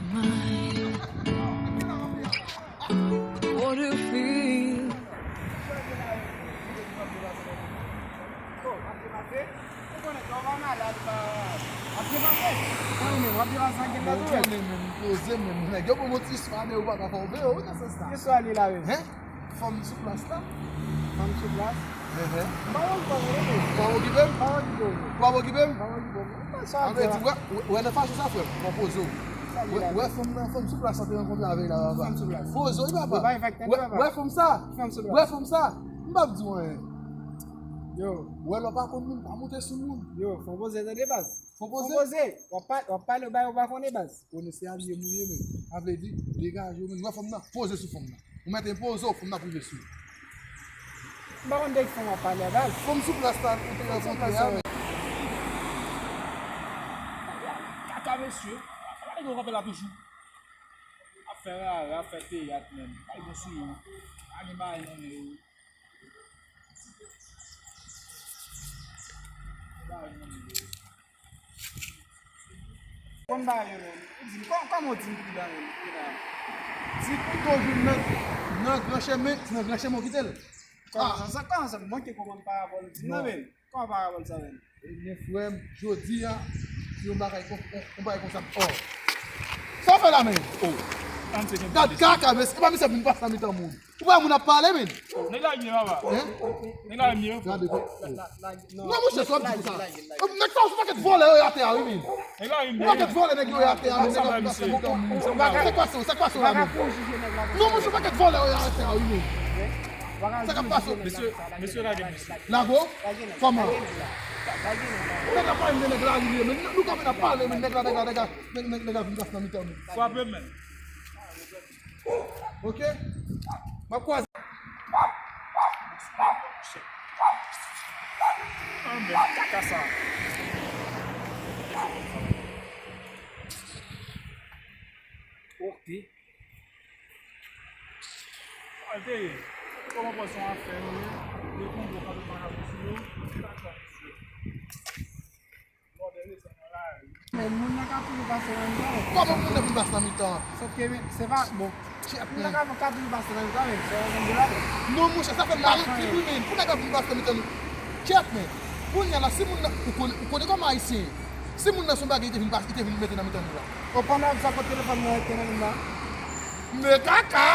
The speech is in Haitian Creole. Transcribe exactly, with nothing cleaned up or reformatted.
What do you feel? Ou konnen, lè w pa malad, ou pa ap depase. Mwen menm, w ap depase nan gèl la tou, wi. Mwen menm, poze menm. Nèg yo ban m yon ti istwa, men ou pa ka fè w veye, wi, nan sans sa. Ki istwa li la, wi? Hen? Fanm sou plas la. Fanm sou plas? Ehe. M pa okipe w, wi. Ou pa okipe m? M pa okipe w, wi. Ou pa okipe m? M pa okipe w, wi. Sa vle di, wè, wè, nan fason sa, frè m, mwen poze w. Wè, wè fanm nan, fanm sou plas la te rankontre avè l la, papa. Fanm sou plas. Poze w, wi, papa. Ou pa fè k tande, papa. Wè fanm sa. Fanm sou plas. Wè fanm sa. M p ap di w anyen. Yo. Wè, lè w pa konn moun, pa moute sou moun. Yo, fò w poze tande, baz. Fò w poze. Fò w poze. W ap pa-, w ap pale, w bay, w pa konnen, baz. Konnen se alye m ou ye, men. Sa vle di, degaje w, men. Wè fanm nan, poze sou fanm nan. Ou mèt enpoze w, fanm nan prive sou ou. M pa konn de ki fanm w ap pale a, baz. Fanm sou plas la, ou te rankontre a, men. Kaka, mesye. Sa nèg yo kanpe la toujou. Ap fè rara, ap fè teyat, menm. Bay bon sou yo. Pa gen bagay nan men yo. Konn bagay yo menm. Ou di m, kò-, kòman w di m pridan menm, pridan? Di pito vin nan, nan gran chemen, se nan gran chemen w kite l. Kòman sa, sa, kòman sa, m manke konprann parabòl ou di m nan menm. Kòman parabòl sa menm? Ebyen, frè m, jodi a, se yon bagay kon, kon, yon bagay konsa. Oh. Sa w fè la menm? Oh. Gad kaka, mesye, e pa misye ap vin pase nan mitan moun. Ou pa moun ap pale, men. Nèg la byen, papa. Hein? Nèg la byen. Gade, non, monchè, sa w ap di sa. Nèg sa, se pakèt vòlè yo ye atè a, wi, men. Nèg la byen. Yon pakèt vòlè nèg yo ye atè a, men nèg la byen. Se kwa sa, se kwa sa, la, men. Non, monchè, pakèt vòlè yo ye atè a, wi, men. Sa k ap pase? Mesye, mesye, lage, mesye. Lage w? Kòman? Nèg la pa yon nèg la, li ye, men. Nou kanpe n ap pale, men nèg la, nèg la, nèg la, nèg, nèg, nèg la vin pase nan mitan nou. Frape, men. Ok? M ap kwaze. Anben, kaka sa. Ok. Sa te ye? Kòman pòsyon afè yo ye? Yo konn gwo kanpe pa rapò sou yo. Kaka, mesye. Men moun nan ka toujou pase nan mitan yo. Kòman moun nan vin pase nan mitan an? Sòf ke, men, se pa, bon. Moun nan ka, ka toujou pase nan mitan, men se yon moun de la. Non, monchè, sa fè m mal anpil, wi, men. Pou nèg la vin pase nan mitan nou. Kèt, men. Kounye a la, si moun nan, ou konnen, ou konnen kòman ayisyen ye. Si moun nan se yon bagay, li te vin pase, li te vin mete nan mitan nou la. O, pandan w ap di sa, kote telefòn mwen rete nan men m la? Men kaka!